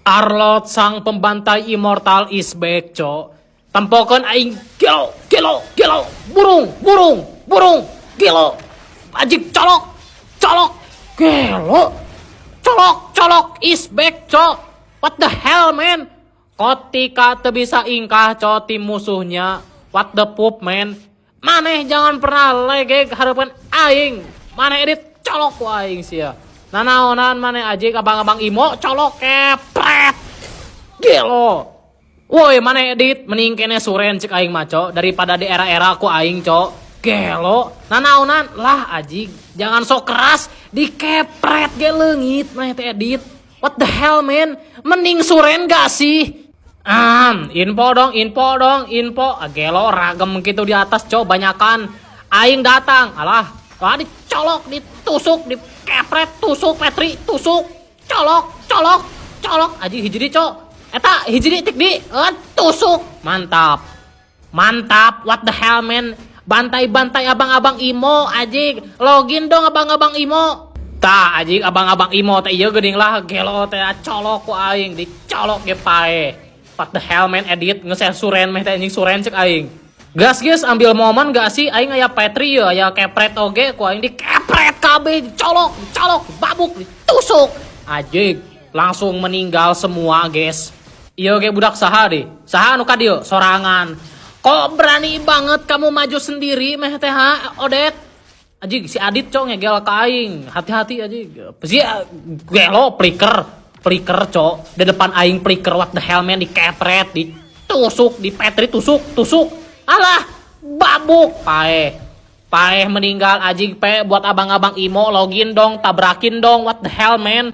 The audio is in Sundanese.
Arlott sang pembantai immortal is back, cok. Tempokeun aing, gelo, gelo, gelo, burung, burung, burung, gelo. Anjing, colok, colok, gelo. Colok, colok is back, cok. What the hell, man? Ketika teu bisa ingkah, cok, tim musuhnya. What the poop, man? Maneh jangan pernah legeg hareupeun aing. Maneh edit colok ku aing sia. Nanaonan maneh, anjing, abang-abang imo, colok, kepret. Gelo. Woi, maneh edit mending kene suren cek aing mah, cok, daripada di era-era ku aing, cok. Gelo. Nanaonan lah, anjing. Jangan sok keras, dikepret ge leungit maneh teh edit. What the hell, man? Mending suren gak sih? Ah, info dong, info dong, info. Ah, gelo, ragem gitu di atas, cok, banyakan. Aing datang. Alah, wah, dicolok, ditusuk, dikepret, tusuk, Petri, tusuk, colok, colok, colok. Aji hiji di, cok. Eta hiji di tik di, eh, tusuk. Mantap. Mantap, what the hell, man? Bantai-bantai abang-abang imo, anjing. Login dong, abang-abang imo. Tah, anjing, abang-abang imo teh ieu geuning lah, gelo teh, colok ku aing, dicolok ge paeh. What the hell, man, edit nge suren meh teh, anjing, suren cek aing. Gas, guys, ambil momen gak sih? Aing aya Petri ya, aya kepret oge ku aing, dikepret kabeh, dicolok, dicolok, babuk, ditusuk. Anjing, langsung meninggal semua, guys. Iya ge budak saha deh? Saha anu ka dieu? Sorangan. Kok berani banget kamu maju sendiri meh teh, ha, Odet? Anjing, si Adit, cok, ngegel ka aing. Hati-hati, anjing. Si gelo flicker, flicker, cok. Di depan aing flicker, what the hell, man, dikepret, ditusuk, di Petri tusuk, tusuk. Alah, babuk, paeh. Paeh meninggal, anjing. Pe buat abang-abang imo, login dong, tabrakin dong, what the hell, man.